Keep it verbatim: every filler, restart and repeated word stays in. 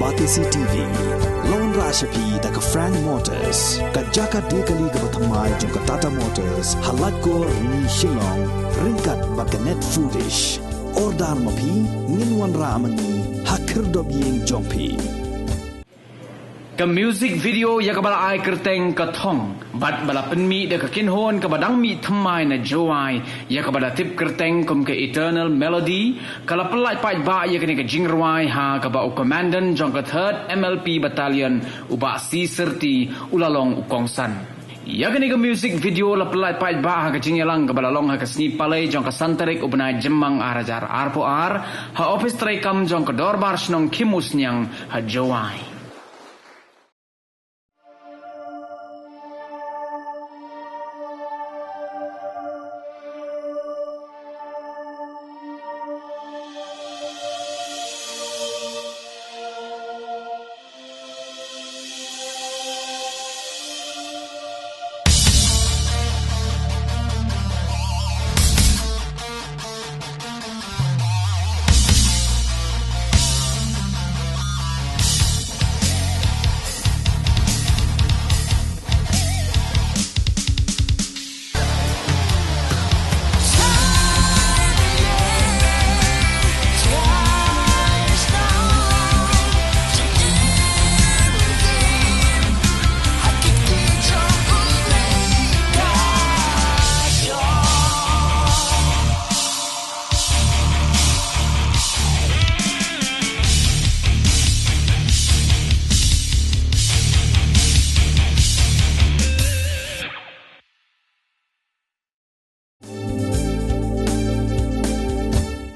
Batesi T V. Long rah sha phi da ka Frank Motors, ka jaka de kali kaba thymmai jong ka Tata Motors ha Laitkor, Rni, Shillong, ryngkat bad ka Net Foodish. Order ma phi, ngin wanrah ma ngi ha khyrdop ïing jong phi. Ka music video ïa kaba la ai kyrteng Ka Thong bad ba la pynmih da ka kynhun kaba dang mih thymmai na Jowai, ïa kaba la tip kyrteng kum ka Eternal Melody, ka la pynlait paidbah ïa kane ka jingrwai ha kaba u Commandant jong ka Third M L P Battalion, u Bah C Syrti, u la long u kongsan. Ïa kane ka music video la pynlait paidbah ha ka jingïalang kaba la long ha ka sngi Palei jong ka san tarik u bnai Jymmang ar hajar arphew ar, ha ophis treikam jong ka Dorbar Shnong Khimusniang ha Jowai.